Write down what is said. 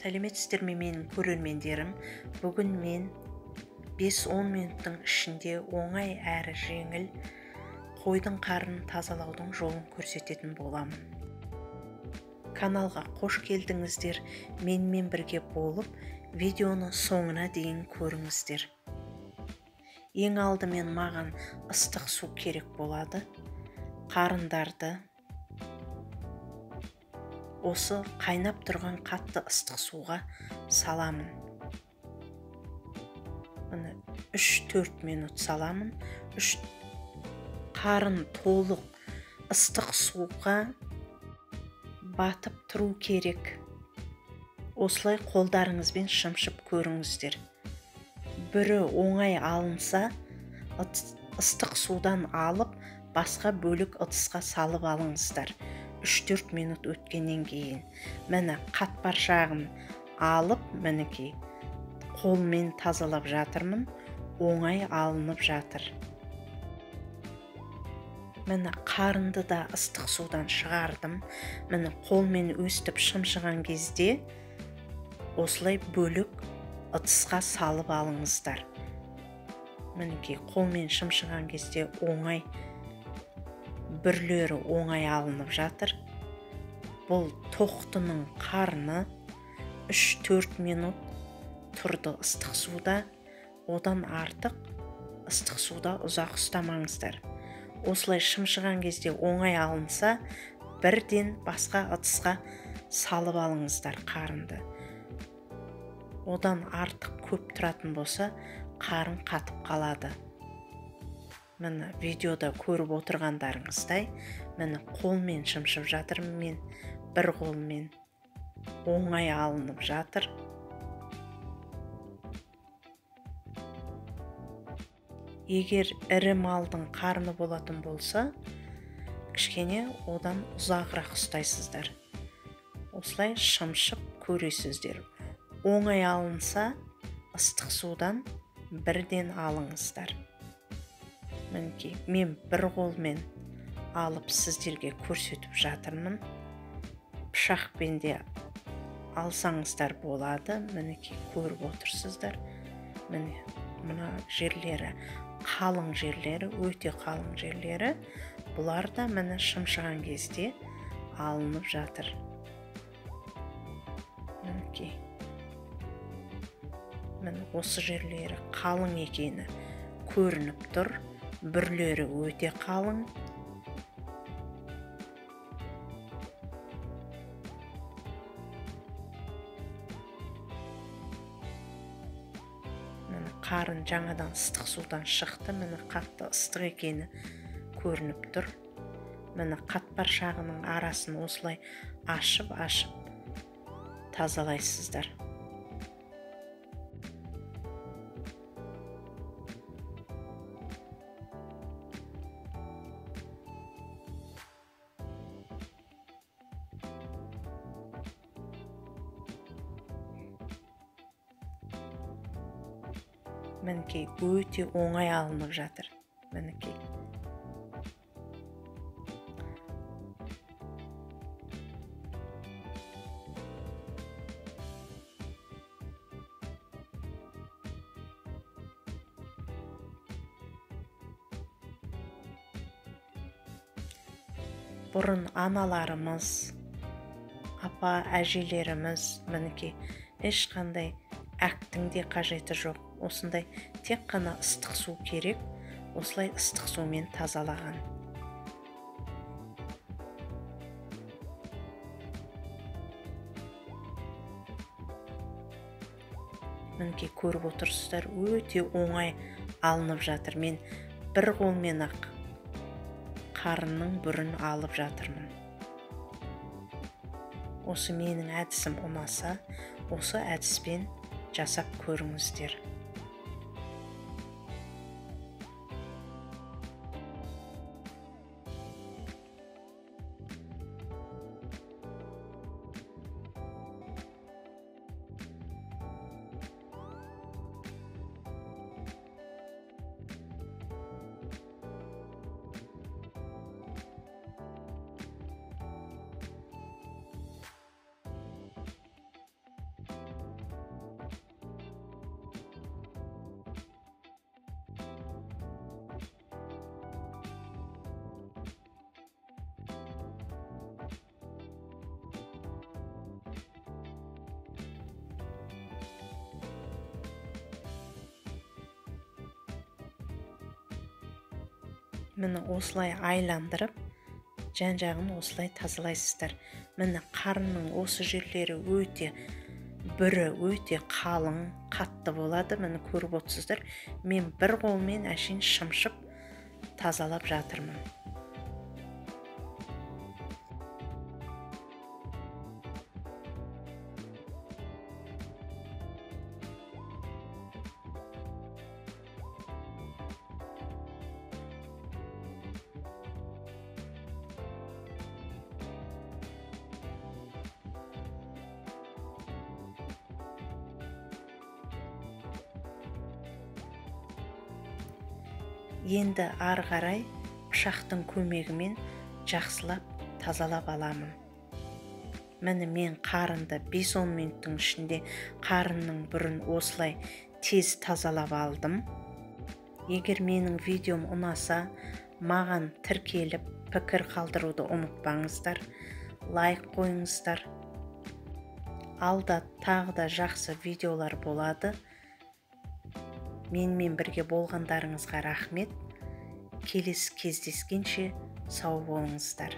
Сәлеметсіздер ме менің көрермендерім? Бүгін мен 5-10 минуттың ішінде оңай әрі жеңіл қойдың қарнын тазалаудың жолын көрсететін боламын. Каналға қош келдіңіздер. Менімен бірге болып, видеоны соңына дейін көріңіздер. Ең алдымен маған ыстық су керек болады. Қарындарды осы қайнап тұрған қатты ыстық суға саламын. Міне 3-4 минут саламын. 3 қарын толық ыстық суға батып тұру керек. Осылай қолдарыңызбен шымшып көріңіздер. Бірі оңай алынса, ыстық судан алып, басқа бөлік ыдысқа салып алыңыздар. 3-4 минут өткеннен кейін міне қатпаршағын алып, мінекей қолмен тазалап жатырмын, оңай алынып жатыр. Міне қарынды да ыстық судан шығардым. Міне қолмен өстіп шымшыған кезде осылай бөлік ыдысқа салып алыңыздар. Мінекей қолмен шымшыған кезде оңай бүрлері оңай алынып жатыр. Бұл тоқтының қарны 3-4 минут тұрды ыстық суда. Одан артық ыстық суда ұзақ ұстамаңыздар. Осылай шымшыған кезде оңай алынса, бірден басқа ыдысқа салып алыңыздар қарынды. Одан артық көп тұратын болса, қарын қатып қалады. Міне видеода көріп отырғандарыңыздай, міне қолмен шымшып жатырмын мен, бір қолмен оңай алынып жатыр. Егер ірі малдың қарны болатын болса, кішкене одан ұзағырақ ұстайсыздар. Осылай шымшып көресіздер. Оңай алынса, ыстық судан бірден алыңыздар. Мінекей, мен бір қолмен алып сіздерге көрсетіп жатырмын. Пышақпен де алсаңыздар болады. Мінекей, көріп отырсыздар. Міне, мына жерлері қалың жерлері, өте қалың жерлері. Бұлар да міне шымшыған кезде алынып жатыр. Мінекей. Міне осы жерлері қалың екені көрініп тұр. Бүрлері өте қалың. Міне қарын жаңадан ыстық судан шықты. Міне қатты ыстық екені көрініп тұр. Міне қатпаршағының арасын осылай ашып-ашып тазалайсыздар. Мінекей өте оңай алынып жатыр. Мінекей. Бұрын аналарымыз, апа, әжелеріміз мінекей ешқандай әктің де қажеті жоқ. Осындай тек қана ыстық су керек, осылай ыстық сумен тазалаған. Мінекей көріп отырсыздар, өте оңай алынып жатыр. Мен бір қолмен ақ қарынның бүрін алып жатырмын. Осы менің әдісім ұнаса, осы әдіспен жасап көріңіздер. Міне, осылай айландырып, жан-жағын осылай тазалайсыздар. Міне, қарынның осы жерлері өте бүрі, өте қалың, қатты болады. Міне, көріп отырсыздар, мен бір қолмен әшейін шымшып тазалап жатырмын. Енді ары қарай пышақтың көмегімен жақсылап тазалап аламын. Міне, мен қарынды 5-10 минуттың ішінде қарынның бүрін осылай тез тазалап алдым. Егер менің видеом ұнаса, маған тіркеліп, пікір қалдыруды ұмытпаңыздар, лайк қойыңыздар. Алда тағы да жақсы видеолар болады. Менімен бірге болғандарыңызға рахмет. Келесі кездескенше сау болыңыздар.